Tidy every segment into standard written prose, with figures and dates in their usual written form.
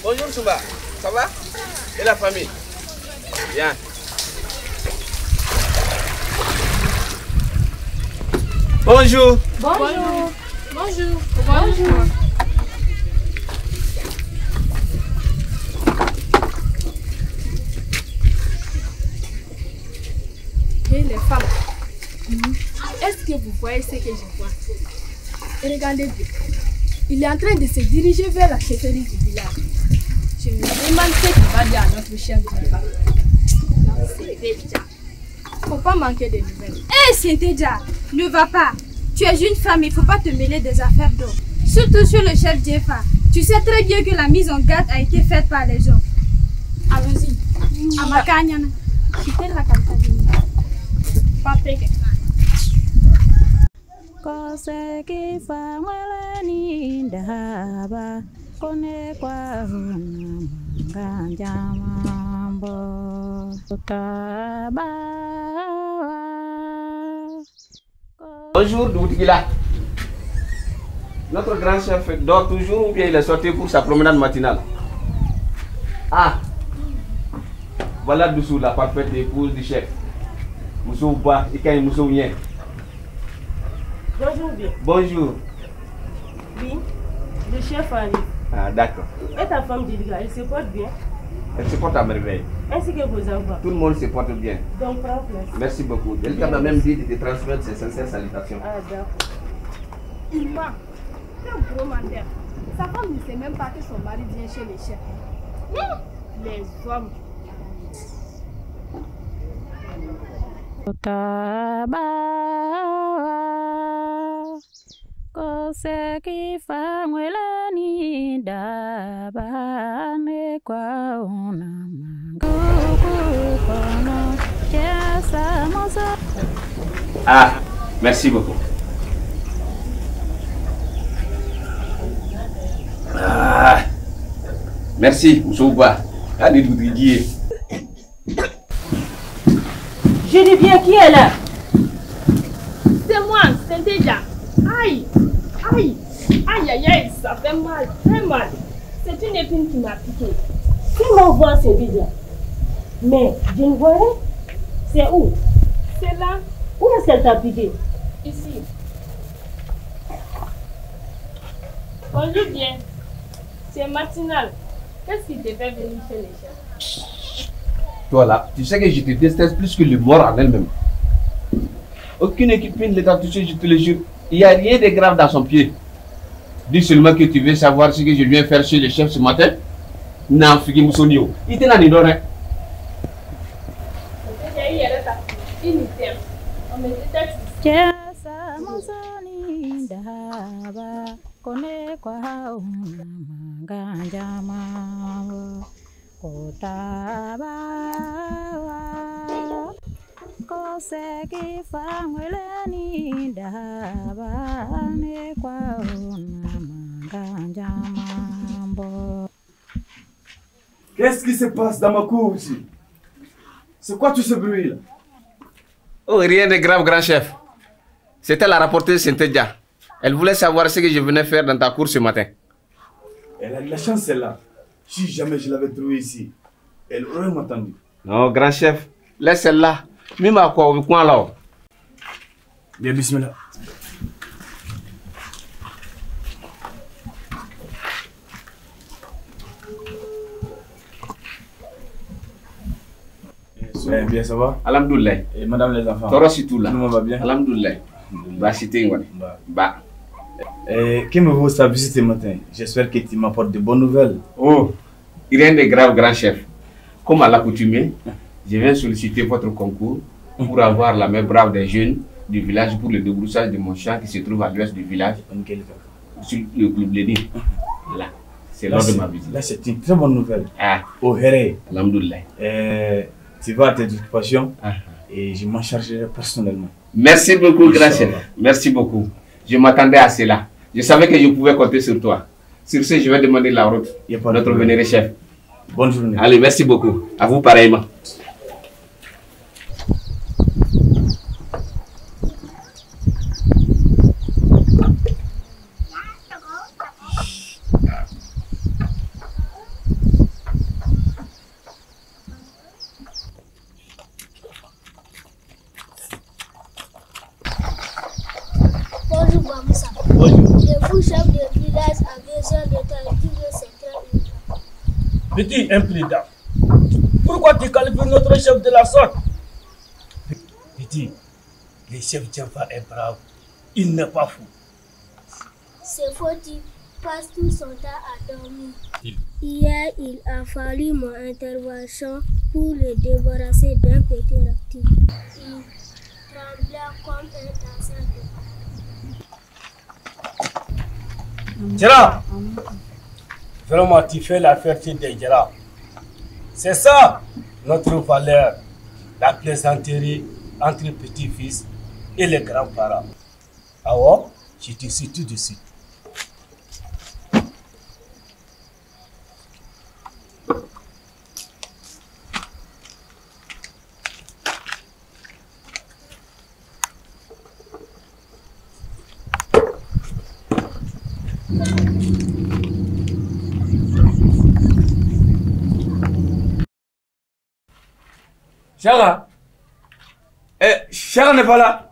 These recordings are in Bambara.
Bonjour Souba, ça va? Et la famille? Bien. Bonjour. Bonjour. Bonjour. Bonjour. Et les femmes, est-ce que vous voyez ce que je vois? Regardez bien. Il est en train de se diriger vers la chefferie du village. Je me demande ce qu'il va dire à notre chef du village. Faut pas manquer de nouvelles. Hé, Sintédia, ne va pas. Tu es une femme, il ne faut pas te mêler des affaires d'hommes. Surtout sur le chef Djefa. Tu sais très bien que la mise en garde a été faite par les hommes. Allons-y. Amakanyana. Quittez la campagne. Bonjour Doutigila. Notre grand chef dort toujours ou bien il est sorti pour sa promenade matinale? Ah, voilà dessous la parfaite épouse du chef. Moussou Ba, Ikaï Moussou Nien. Bonjour bien. Bonjour. Oui, le chef arrive. Ah d'accord. Et ta femme Djidga, elle se porte bien? Elle se porte à merveille. Ainsi que vos enfants. Tout le monde se porte bien. Donc prends place. Merci beaucoup. Delika m'a même dit de te transmettre ses sincères salutations. Ah d'accord. Il ment. C'est un gros menteur. Sa femme ne sait même pas que son mari vient chez les chefs. Les hommes. Ah, merci beaucoup. Ah, merci, Moussouba. Allez, je dis bien, qui est là? C'est moi, Sintédia. Aïe, aïe, aïe, aïe, aïe, ça fait mal, très mal. C'est une épine qui m'a piqué. Qui m'envoie Sintédia? Mais je ne vois rien. C'est où? C'est là. Où est-ce qu'elle t'a piqué? Ici. Bonjour bien. C'est matinal. Qu'est-ce qui te fait venir chez les chefs? Toi là, tu sais que je te déteste plus que le mort en elle-même. Aucune équipe ne t'a touché, je te le jure. Il n'y a rien de grave dans son pied. Dis seulement que tu veux savoir ce que je viens faire chez le chef ce matin. Non, Figi Moussonio. Il était là, il dort. Qu'est-ce qui se passe dans ma cour ici? C'est quoi tout ce bruit là? Oh, rien de grave, grand chef. C'était la rapporteuse Sintédia. Elle voulait savoir ce que je venais faire dans ta cour ce matin. Elle a de la chance celle-là. Si jamais je l'avais trouvée ici, elle aurait m'attendu. Non, grand chef, laisse celle-là. Même à quoi, au coin là. Bien, bismillah. Bien, ça va? Alhamdoulilah. Et madame les enfants? Toro tout là. Tout le monde va bien? Alhamdoulilah. Bah, cité, Bah. Bah. Qui me vaut sa visite ce matin? J'espère que tu m'apportes de bonnes nouvelles. Oh, rien de grave, grand chef. Comme à l'accoutumée, je viens solliciter votre concours pour avoir la main brave des jeunes du village pour le débroussage de mon champ qui se trouve à l'ouest du village, sur le club Léni. Là. C'est lors de ma visite. Là, c'est une très bonne nouvelle. Ah. Au Héré. Alhamdoulilah. Tu vas à tes occupations et je m'en chargerai personnellement. Merci beaucoup, grand chef. Merci beaucoup. Je m'attendais à cela. Je savais que je pouvais compter sur toi. Sur ce, je vais demander la route. Notre vénéré chef. Bonne journée. Allez, merci beaucoup. À vous pareillement. Bonjour, Bamoussa. Bonjour. Le fou chef de village a besoin de ta dire c'est très urgent. Petit imprudent, pourquoi tu qualifies notre chef de la sorte? Petit, le chef Djemfa est brave, il n'est pas fou. C'est faux, tu passes tout son temps à dormir. Hier, il a fallu mon intervention pour le débarrasser d'un petit reptile. Il tremblait comme un danseur de. Djera, vraiment tu fais la fierté des Djera. C'est ça notre valeur, la plaisanterie entre petits-fils et les grands-parents. Alors, je te suis tout de suite. Chara, eh, Chara n'est pas là.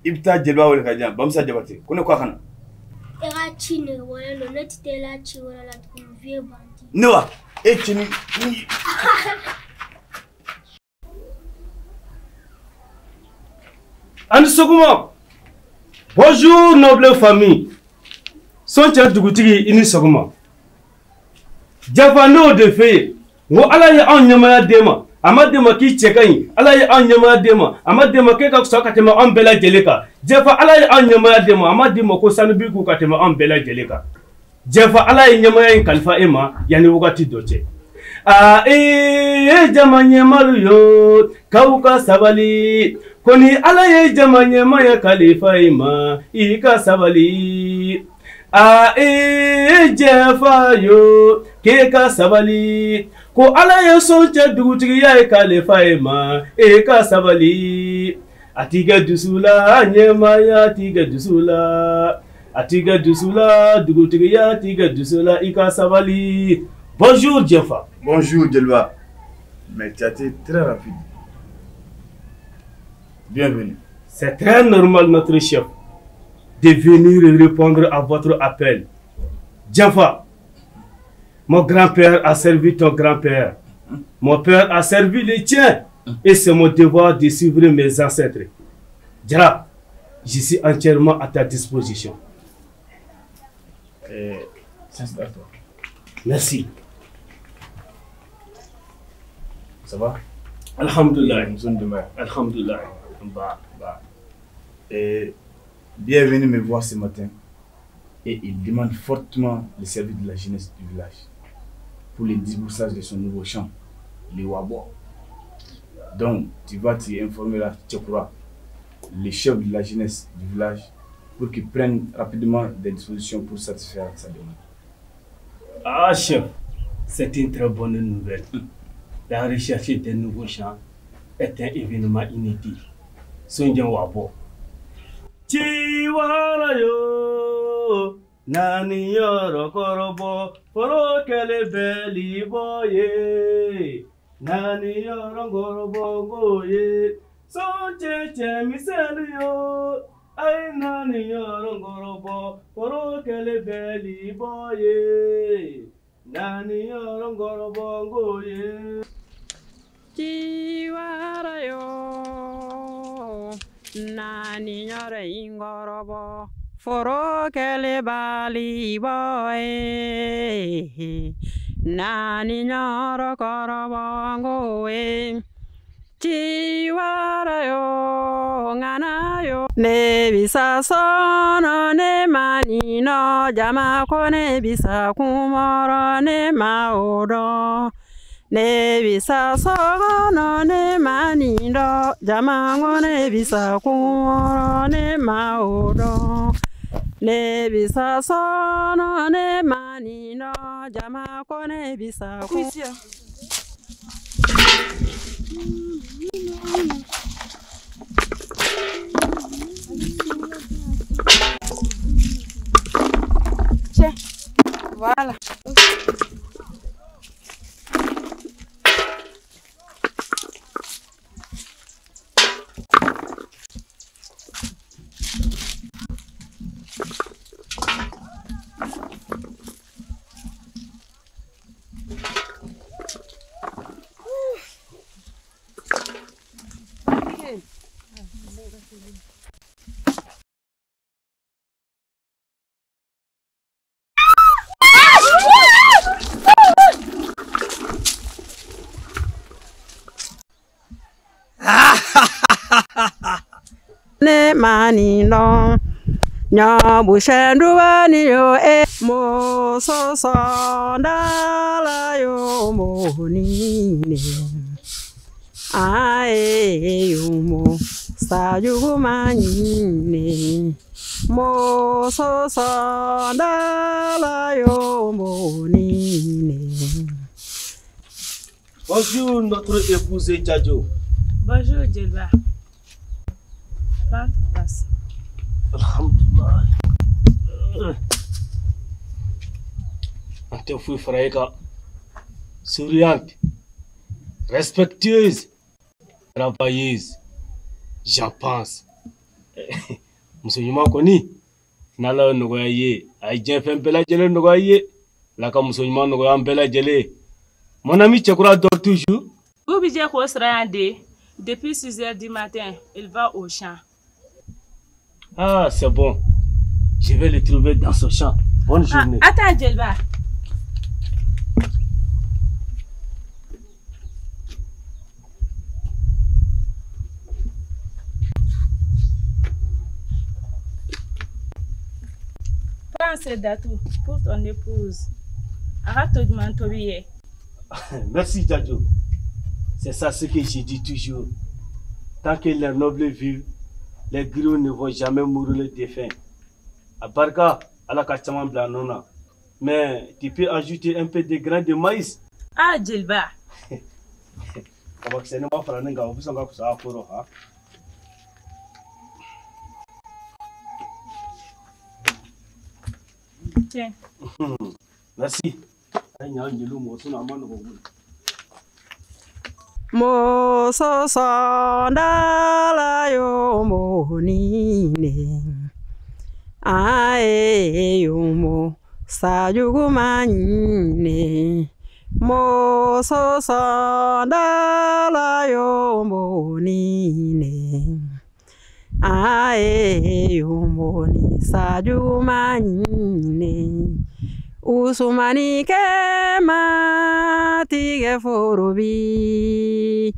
Ibta Djeliba wele ka diyan Bamoussa Diabaté ko ne ko a kana. E ka ci nege bɔlen don ne tɛ taa la ci wɛrɛ la tuguni vieux bandit. Ne wa e ci ni. Ani sɔgɔma. Bonjour noble famille. Son cɛ dugutigi i ni sɔgɔma. Jafa n'o de f'e ye n ko Ala ye anw ɲɛmaaya d'e ma a ma d'e ma k'i cɛ ka ɲi Ala ye anw ɲɛmaaya d'e ma a ma d'e ma k'e ka fisa ka tɛmɛ anw bɛɛ lajɛlen kan Jafa Ala ye anw ɲɛmaaya d'e ma a ma d'e ma ko sanu b'i kun ka tɛmɛ anw bɛɛ lajɛlen kan Jafa Ala ye ɲɛmaaya in kalifa e ma yanni wagati dɔ cɛ aa ee jama ɲɛmalu yo k'aw ka sabali ko ni Ala ye jama ɲɛmaaya kalifa e ma i ka sabali. A ee Djemfa yo k'e ka sabali ko Ala ye son cɛ dugutigiya ye kalifa e ma e ka sabali a t'i kɛ dusu la ɲɛmaaya t'i kɛ dusu la a t'i kɛ dusu la dugutigiya t'i kɛ dusu la i ka sabali. Bonjour Djemfa. Bonjour Djeliba. Mais tu as été très rapide. Bienvenue. C'est très normal notre chef de venir répondre à votre appel. Djemfa, mon grand-père a servi ton grand-père. Mon père a servi le tien. Et c'est mon devoir de suivre mes ancêtres. Djera, je suis entièrement à ta disposition. S'installe-toi. Merci. Ça va? Alhamdulillah. Alhamdulillah. Bah, bah. Et bienvenue me voir ce matin et il demande fortement le service de la jeunesse du village pour le débroussage de son nouveau champ, le Wabo. Donc, tu vas t'y informer là, Tchekoura, le chef de la jeunesse du village, pour qu'il prenne rapidement des dispositions pour satisfaire sa demande. Ah chef, c'est une très bonne nouvelle. La recherche des nouveaux champs est un événement inédit. Sondian Wabo. Chiwara yo nani yoro korobo foro kele beli boye nani yoro korobo goye so cheche miselu yo ay nani yoro korobo foro kele beli boye nani yoro korobo goye. Chiwara yo nani yoro ingorobo foro kele bali boye nani yoro korobo ngoe Ciwara yo ŋana yo. Ne bisa sɔnɔ ne ma nin jama ko ne bisa kumɔrɔ ne ma o dɔn. Ne bisa sɔnɔ ne ma nin dɔn jama ko ne bisa kumɔrɔ ne ma o dɔn. Ne bisa sɔnɔ ne ma nin dɔn jama ko ne bisa kumɔrɔ. Tiens, voilà. Ne ma nin dɔn ɲɔ busɛnduba ni yo e mo sɔsɔ dala yo mo ni ne ae yo mo sajugu ma ɲi ne mo sɔsɔ dala yo mo ni ne. Bonjour notre épouse Djadjo. Bonjour Djelba. Passe. Alhamdulillah. An tɛ foyi fara e kan. Souriante, respectueuse, travailleuse, j'en pense. Muso ɲuman kɔni, n'Ala y'o nɔgɔya i ye, a ye diɲɛ fɛn bɛɛ lajɛlen nɔgɔya i ye. Ala ka muso ɲuman nɔgɔya an bɛɛ lajɛlen ye. Mon ami Cɛkura dort toujours. Ubijɛ k'o sara yan de. Depuis 6 heures du matin, il va au champ. Ah, c'est bon. Je vais le trouver dans son champ. Bonne journée. Ah, attends, Djelba. Prends ce datou pour ton épouse. Arrête de m'entoyer. Merci, Djadjo. C'est ça ce que je dis toujours. Tant que les nobles vivent, les griots ne vont jamais mourir de faim. À Barka, à la Kachaman Blanona. Mais tu peux ajouter un peu de grains de maïs. Ah, Djelba. Tiens. Merci. Mo sɔsɔ dala yo mo ni ne ae yo mo sajugu ma ɲi ne mo sɔsɔ dala yo mo ni ne ae yo mo ni sajugu ma ɲi ne. Usumani kɛma tigɛ foro bi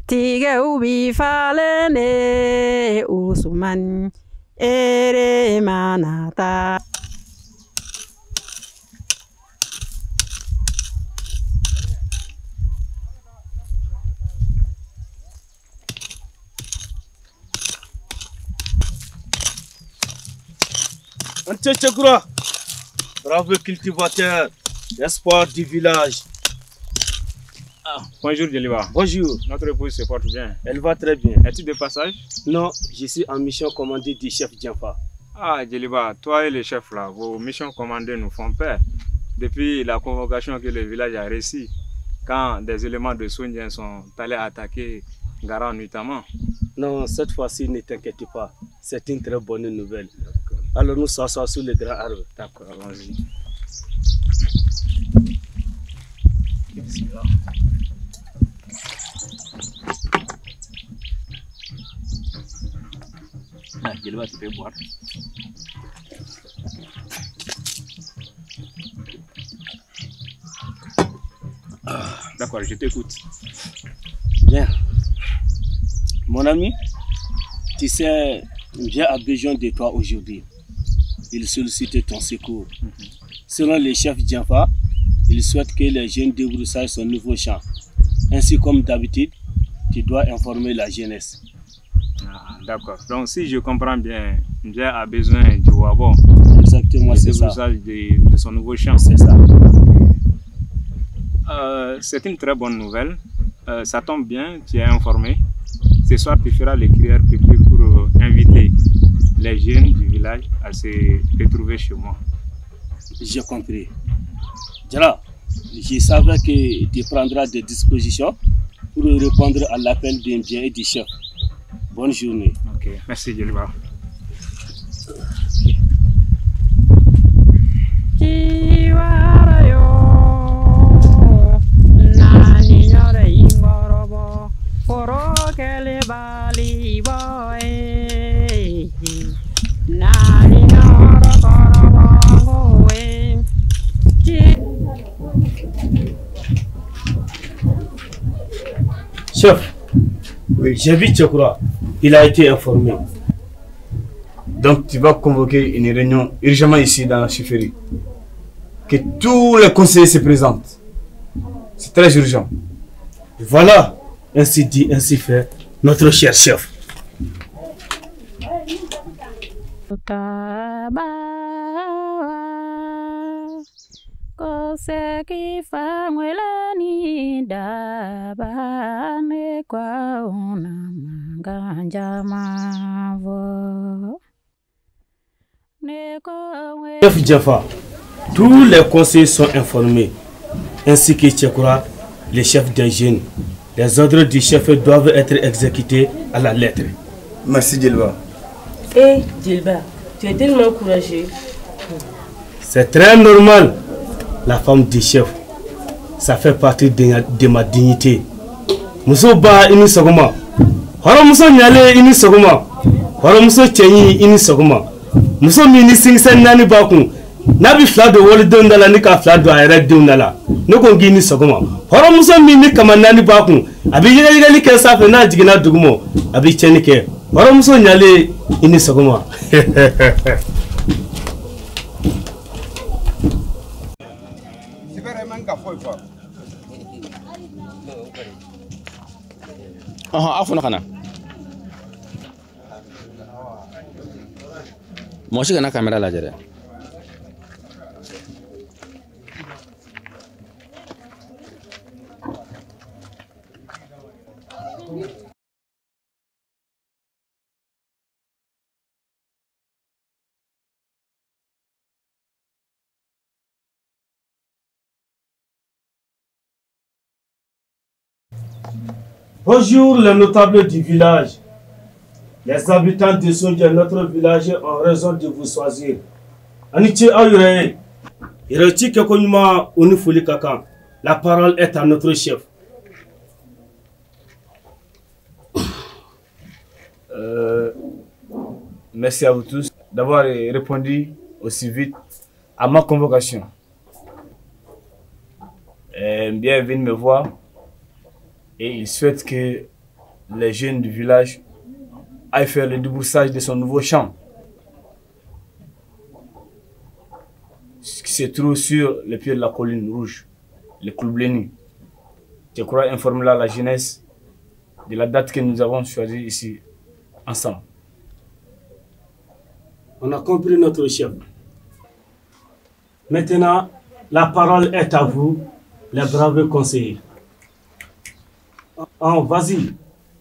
tigɛw bi falen de Usumani ere mana taa. An cɛ Cɛkura. Bravo cultivateur, l'espoir du village. Ah, bonjour Djeliba. Bonjour. Notre épouse se porte bien. Elle va très bien. Es-tu de passage? Non, je suis en mission commandée du chef Djemfa. Ah Djeliba, toi et le chef là, vos missions commandées nous font peur. Depuis la convocation que le village a réussi, quand des éléments de Soundien sont allés attaquer Garan notamment. Non, cette fois-ci, ne t'inquiète pas. C'est une très bonne nouvelle. Alors nous s'asseoir sous le grand arbre. D'accord, allons-y. Ah, Djeliba, tu peux boire. Ah, d'accord, je t'écoute. Bien. Mon ami, tu sais, j'ai besoin de toi aujourd'hui. Il sollicite ton secours. Selon le chef Djanfa, il souhaite que les jeunes débroussaillent son nouveau champ. Ainsi comme d'habitude, tu dois informer la jeunesse. Ah, d'accord. Donc si je comprends bien, Ndja a besoin du wabo. Exactement, c'est ça. De son nouveau champ. C'est ça. C'est une très bonne nouvelle. Ça tombe bien, tu es informé. Ce soir, tu feras les crières publiques pour inviter les jeunes du village à se retrouver chez moi. J'ai compris. Djala, je savais que tu prendras des dispositions pour répondre à l'appel d'un bien et du chef. Bonne journée. Ok, merci Djeliba. Chef, oui, j'ai vu Tchekura. Il a été informé. Donc tu vas convoquer une réunion urgemment ici dans la chefferie. Que tous les conseillers se présentent. C'est très urgent. Voilà, ainsi dit, ainsi fait, notre cher chef. Chef Djafa, tous les conseillers sont informés, ainsi que Tchekura, le chef des jeunes. Les ordres du chef doivent être exécutés à la lettre. Merci Djelba. Hé Djelba, tu es tellement courageux. C'est très normal. La femme du chef, ça fait partie de ma dignité. Muso ba ini sɔgɔma, hɔrɔnmuso ɲalen i ni sɔgɔma, hɔrɔnmuso cɛɲi i ni sɔgɔma. Muso min ni sinkisɛ naani b'a kun, n'a bɛ fila don walidenw da la ni ka fila don a yɛrɛ denw da la, ne ko n k'i ni sɔgɔma. Hɔrɔnmuso min ni kama naani b'a kun, a bɛ yɛgɛyɛgɛli kɛ sanfɛ n'a jiginna duguma, a bɛ tiɲɛni kɛ. Hɔrɔnmuso ɲalen i ni sɔgɔma. Aw fana ka na mɔgɔ si kana kamera lajɛ dɛ. Bonjour les notables du village. Les habitants de Sondia, notre village, ont raison de vous choisir. Aniche Ayure, Ireti Kekonuma Onifoli Kaka. La parole est à notre chef. Merci à vous tous d'avoir répondu aussi vite à ma convocation. Bienvenue me voir. Et il souhaite que les jeunes du village aillent faire le débroussage de son nouveau champ, qui se trouve sur le pied de la colline rouge, le Koubleni. Je crois informer là la jeunesse de la date que nous avons choisie ici, ensemble. On a compris notre chef. Maintenant, la parole est à vous, les braves conseillers. Oh, vas-y.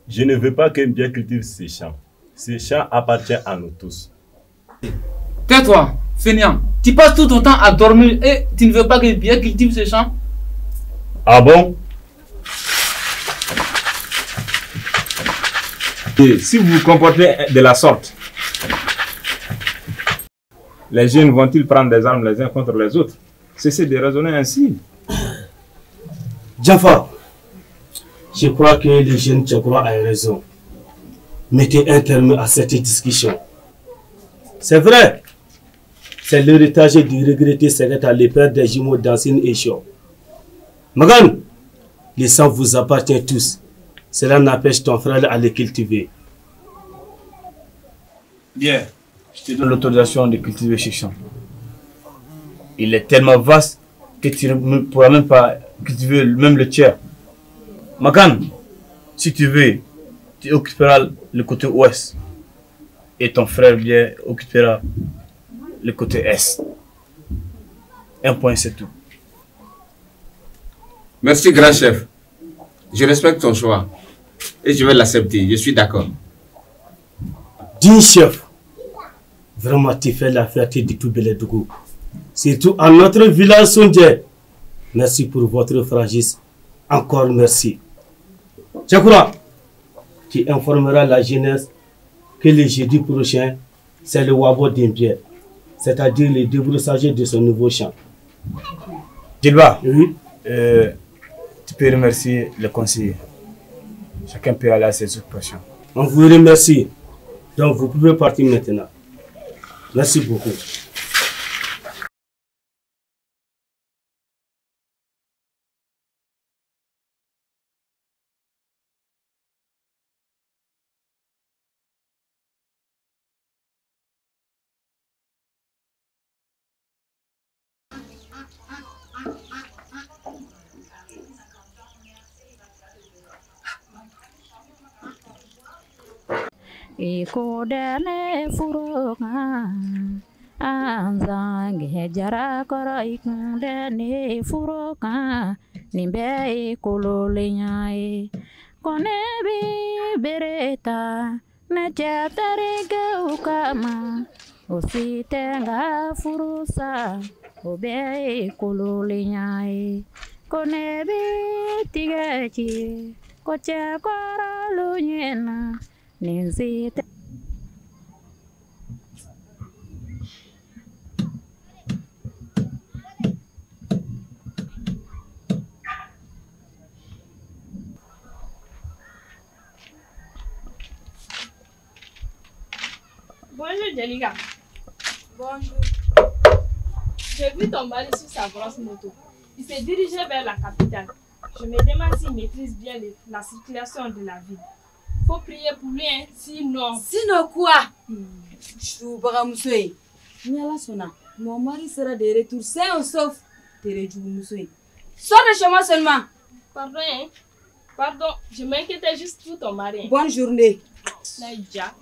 Je ne veux pas qu'un bien cultive ces champs. Ces champs appartiennent à nous tous. Tais-toi, fainéant. Tu passes tout ton temps à dormir et tu ne veux pas que bien cultive ces champs? Ah bon? Et si vous vous comportez de la sorte, les jeunes vont-ils prendre des armes les uns contre les autres? Cessez de raisonner ainsi. Jaffa, je crois que le jeune Tchakura a raison. Mettez un terme à cette discussion. C'est vrai. C'est l'héritage du regretté secrétaire, le père des jumeaux d'Ancine et Chio. Magan, le sang vous appartient tous. Cela n'empêche ton frère à le cultiver. Bien, je te donne l'autorisation de cultiver ce champ. Il est tellement vaste que tu ne pourras même pas cultiver même le tiers. Makan, si tu veux, tu occuperas le côté ouest et ton frère bien occupera le côté est. Un point, c'est tout. Merci, grand chef. Je respecte ton choix et je vais l'accepter. Je suis d'accord. Dis, chef, vraiment, tu fais la fierté de tout Beledougou. Surtout à notre village Sondier. Merci pour votre fragilité. Encore merci. Tchakoura, qui informera la jeunesse que le jeudi prochain, c'est le Wabo d'Impier, c'est-à-dire le débroussager de son nouveau champ. Gilba, oui? Tu peux remercier le conseiller. Chacun peut aller à ses occupations. On vous remercie. Donc vous pouvez partir maintenant. Merci beaucoup. Ikodane furoka anzange jara koro ikundane furoka nimbe ikololenya e kone bi bereta ne chatare ukama ositenga furusa obe ikololenya e kone bi tigachi kocha koro lunyena. Bonjour Djelika. Bonjour. J'ai vu ton mari sur sa grosse moto. Il s'est dirigé vers la capitale. Je me demande s'il maîtrise bien la circulation de la ville. Faut prier pour lui, hein? Sinon. Sinon quoi? Mon mari sera de retour sain ou sauf. Sors de chez moi seulement. Pardon, hein? Pardon, je m'inquiétais juste pour ton mari. Bonne journée. Naïja.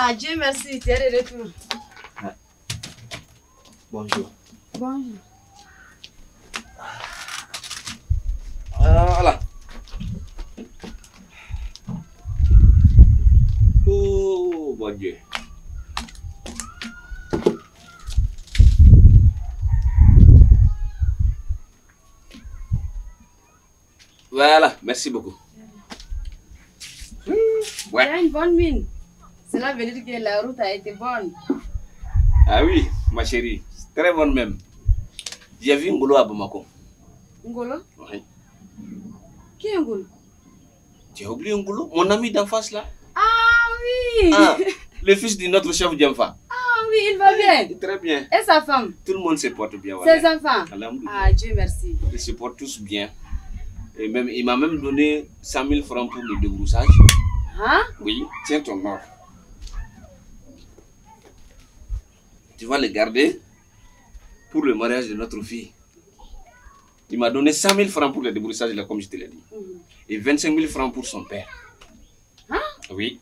Ah, Dieu merci, tu es de retour. Ah. Bonjour. Bonjour. Voilà. Oh, bon Dieu. Voilà, merci beaucoup. Ouais. Tu as une bonne mine. Cela veut dire que la route a été bonne. Ah oui, ma chérie, très bonne même. J'ai vu Ngolo à Bamako. Ngolo? Oui. Qui est Ngolo? Tu as oublié Ngolo? Mon ami d'en face là. Ah oui! Ah, le fils de notre chef Djemfa. Ah oui, il va bien. Très bien. Et sa femme? Tout le monde se porte bien. Voilà. Ses enfants? Ah, Dieu merci. Ils se portent tous bien. Et même, il m'a même donné 100 000 francs pour le débroussage. Hein? Oui, tiens ton or. Tu vas le garder pour le mariage de notre fille. Il m'a donné 100 000 francs pour le débroussage, là, comme je te l'ai dit. Et 25 000 francs pour son père. Hein? Oui.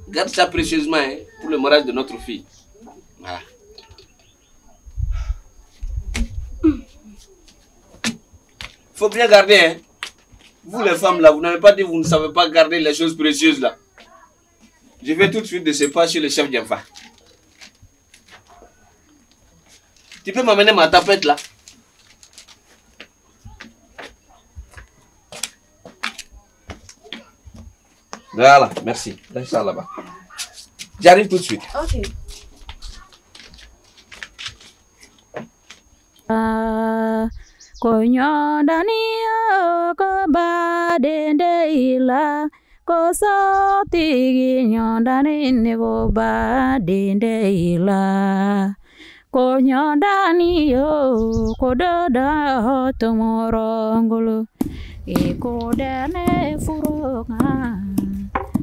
Garde ça précieusement, hein, pour le mariage de notre fille. Voilà. Faut bien garder, hein. Vous les femmes là, vous n'avez pas dit que vous ne savez pas garder les choses précieuses là. Je vais tout de suite de ce pas chez le chef Djemfa. Tu peux m'amener ma tapette là? Voilà, merci. Laisse ça là-bas. J'arrive tout de suite. Ok. Ko ɲɔdaniya ko baden de i la ko sotigi ɲɔdani ne ko baden de i la ko ɲɔdani yo ko dɔ tomorongolo i ko dɛnɛ furu kan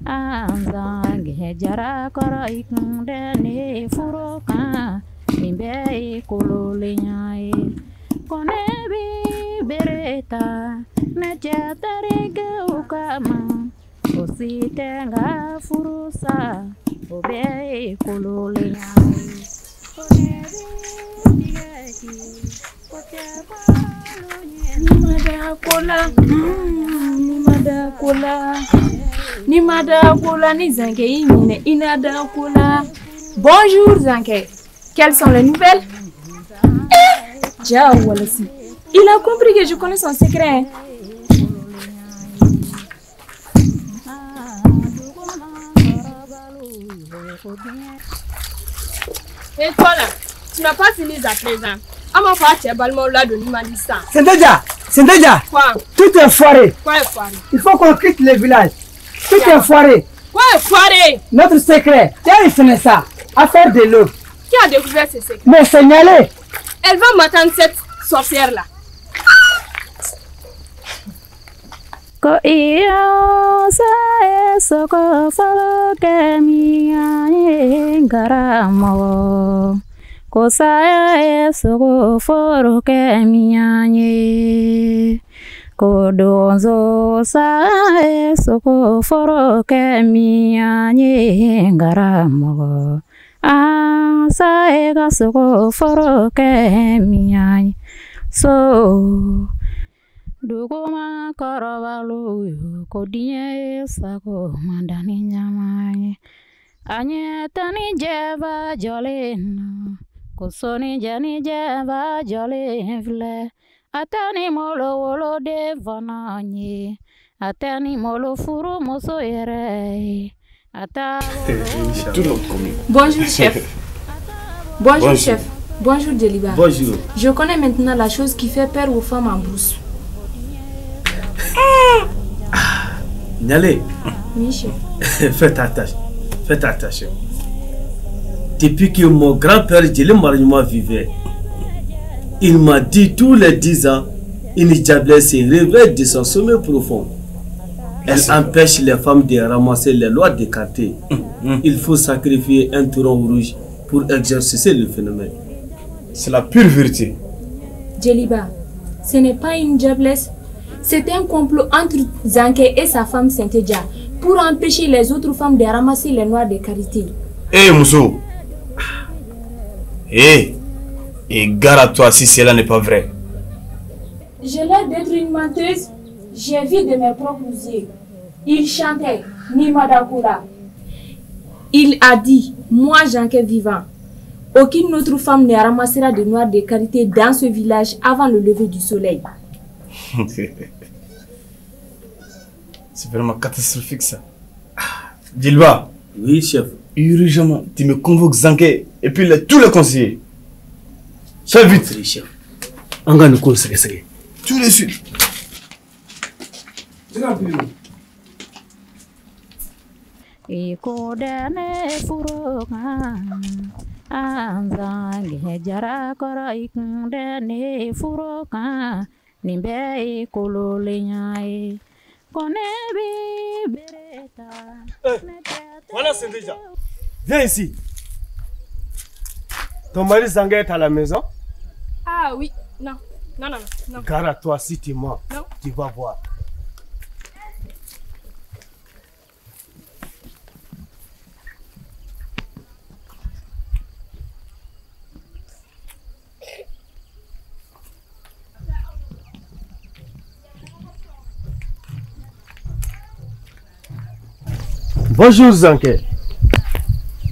an zange jara kɔrɔ i kun dɛnɛ furu kan nin bɛɛ ye kololenya ye ko ne bi bere ta ne cɛ terikɛw kama o si tɛ n ka furu sa o bɛɛ ye kololenya ye ko ne bi tigɛ ci ko cɛ balo ɲɛ. Ni ma da ko la, ni ma da ko la, ni ma da ko la, ni Zanké y'i minɛ i na da ko la. Bonjour Zanké, quelles sont les nouvelles? Eh, Dja Walassi, il a compris que je connais son secret. Hein? Et toi là, tu n'as pas fini à présent. Ah, mon frère, tu es là de l'humanité. Senteja, Senteja. Quoi? Tout est foiré. Quoi est foiré? Il faut qu'on quitte le village. Tout est foiré. Quoi est foiré? Notre secret. Tiens, il finit ça. Affaire de l'eau. Qui a découvert ce secret? Mais signalez. Elle va m'attendre cette sorcière là. Ko iyo sa e soko fɔlɔ kɛ min an ye karamɔgɔ ko saya ye sogo foro kɛ min an ye ko donso saya ye sogo foro kɛ min an ye karamɔgɔ an saya ka sogo foro kɛ min an ye so. Duguma kɔrɔbalu yo ko diɲɛ ye sago man da ni ɲama ye a ɲɛ tɛ ni jɛba jɔlen na ko soni jɛ ni jɛba jɔlen filɛ a tɛ ni malo woloden fana ye a tɛ ni malo furu muso yɛrɛ ye a t'a Bonjour chef. Bonjour, Bonjour chef. Bonjour Djeliba. Bonjour. Je connais maintenant la chose qui fait peur aux femmes en brousse. Nialé. Oui, chef. Faites attention. Faites attention. Depuis que mon grand-père Djeli Marignement vivait, il m'a dit tous les 10 ans, une diablesse se réveille de son sommeil profond. Elle empêche les femmes de ramasser les lois des quartiers. Il faut sacrifier un taureau rouge pour exorciser le phénomène. C'est la pure vérité. Djeliba, ce n'est pas une diablesse. C'est un complot entre Zanké et sa femme Senteja pour empêcher les autres femmes de ramasser les noix de karité. Hé hey, Mousso! Hé! Hey, et gare à toi si cela n'est pas vrai. J'ai l'air d'être une menteuse. J'ai vu de mes propres yeux. Il chantait Nimadakura. Il a dit, moi Zanké vivant, aucune autre femme ne ramassera de noix de karité dans ce village avant le lever du soleil. C'est vraiment catastrophique ça. Djeliba. Oui, chef. Urgemment, tu me convoques Zanké et puis tous les conseillers. Sois vite. Chef. On va nous conseiller. Tout de suite. I ko dɛnɛ furu kan an zange jara kɔrɔ i kun dɛnɛ furu kan nin bɛɛ ye kololenya ye ko ne bi bere ta. Voilà Senteja. Viens ici. Ton mari Zanké est à la maison? Ah oui, non. Non, non, non. Gare à toi si tu mens. Non. Tu vas voir. Bonjour Zanké.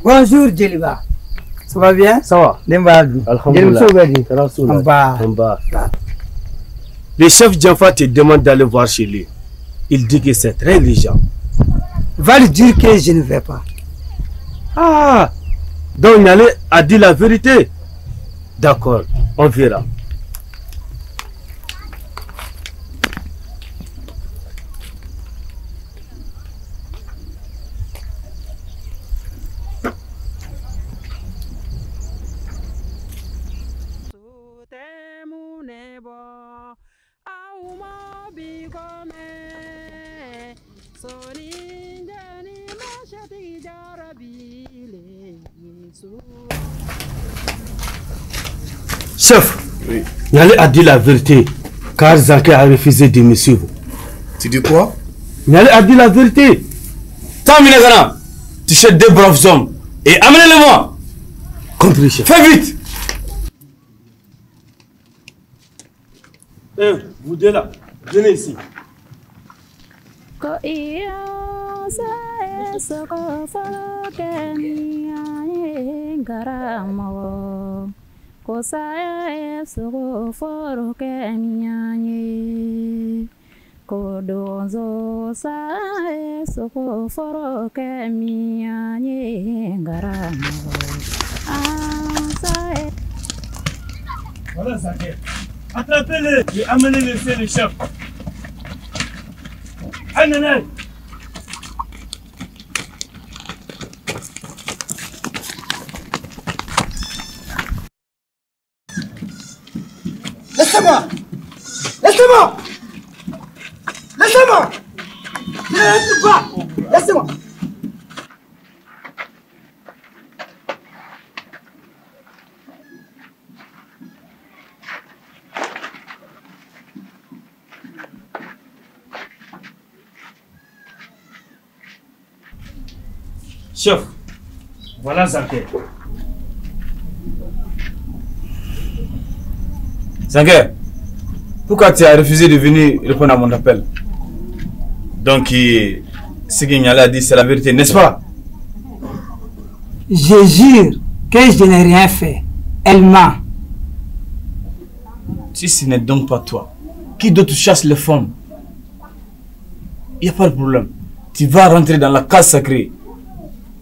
Bonjour Djeliba. Ça va bien? Ça va. Le chef Djanfa te demande d'aller voir chez lui. Il dit que c'est très urgent. Va lui dire que je ne vais pas. Ah! Donc Nialé a dit la vérité. D'accord, on verra. Chef, oui. Nialé a dit la vérité, car Zanké a refusé de me suivre. Tu dis quoi? Nialé a dit la vérité. Tant Minegana, tu cherches deux braves hommes et amenez-les-moi. Compris, chef. Fais vite. Eh, vous deux là, venez ici. Voilà Zanké. Attrapez-le et amenez-le chez le chef. Aïe, aïe. Laissez-moi! Laissez-moi! Laissez-moi! Laissez-moi! Laissez-moi! Chef, voilà Zanké. Zanké, pourquoi tu as refusé de venir répondre à mon appel? Donc, ce que Nialé a dit, c'est la vérité, n'est-ce pas? Je jure que je n'ai rien fait. Elle ment. Si ce n'est donc pas toi, qui d'autre chasse les femmes? Il n'y a pas de problème. Tu vas rentrer dans la case sacrée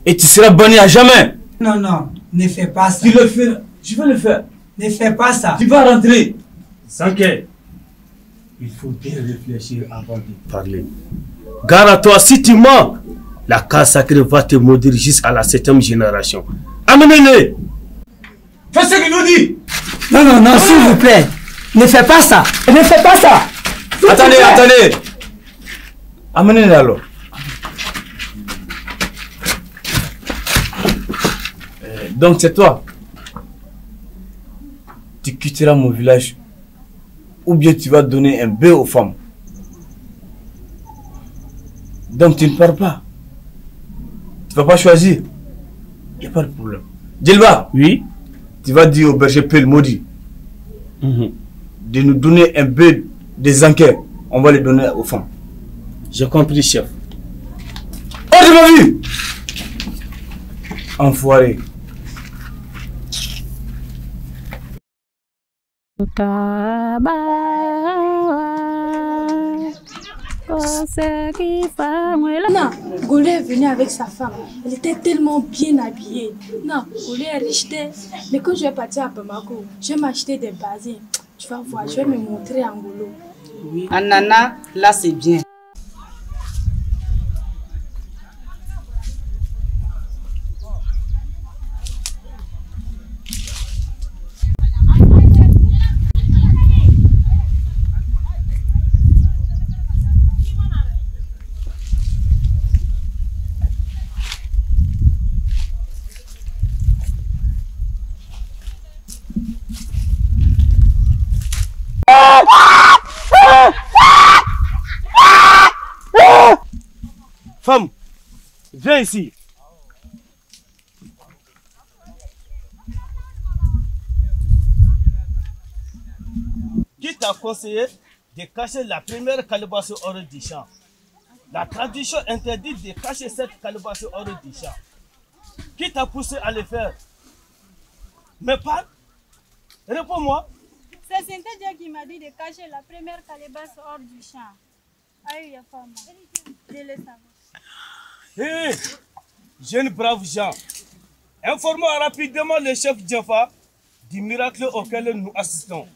et tu seras banni à jamais. Non, non, ne fais pas ça. Tu le fais, je vais le faire. Ne fais pas ça. Tu vas rentrer. Zanké, il faut bien réfléchir avant de parler. Gare à toi, si tu mens, la case sacrée va te maudire jusqu'à la 7e génération. Amenez-le. Fais ce qu'il nous dit. Non, non, non, s'il vous plaît. Ne fais pas ça. Ne fais pas ça. Attendez, attendez. Amenez-le alors. Donc c'est toi. Tu quitteras mon village ou bien tu vas donner un bœuf aux femmes. Donc tu ne pars pas. Tu ne vas pas choisir. Il n'y a pas de problème. Djilba. Oui. Tu vas dire au berger Pel maudit de nous donner un bœuf des enquêtes. On va les donner aux femmes. J'ai compris, chef. Oh, tu m'as vu! Enfoiré. Non, Golé est venu avec sa femme. Elle était tellement bien habillée. Non, Golé est riche. Mais quand je vais partir à Bamako, je vais m'acheter des basins. Tu vas voir, je vais me montrer en Golo. Oui. Anana, là c'est bien. Femme, viens ici. Qui t'a conseillé de cacher la première calebasse hors du champ? La tradition interdit de cacher cette calebasse hors du champ. Qui t'a poussé à le faire? Mais parle, réponds-moi. C'est Saint-Dieu qui m'a dit de cacher la première calebasse hors du champ. Aïe, femme, je le savais. Hé, hey, jeune brave Jean, informons rapidement le chef Djaffa du miracle auquel nous assistons.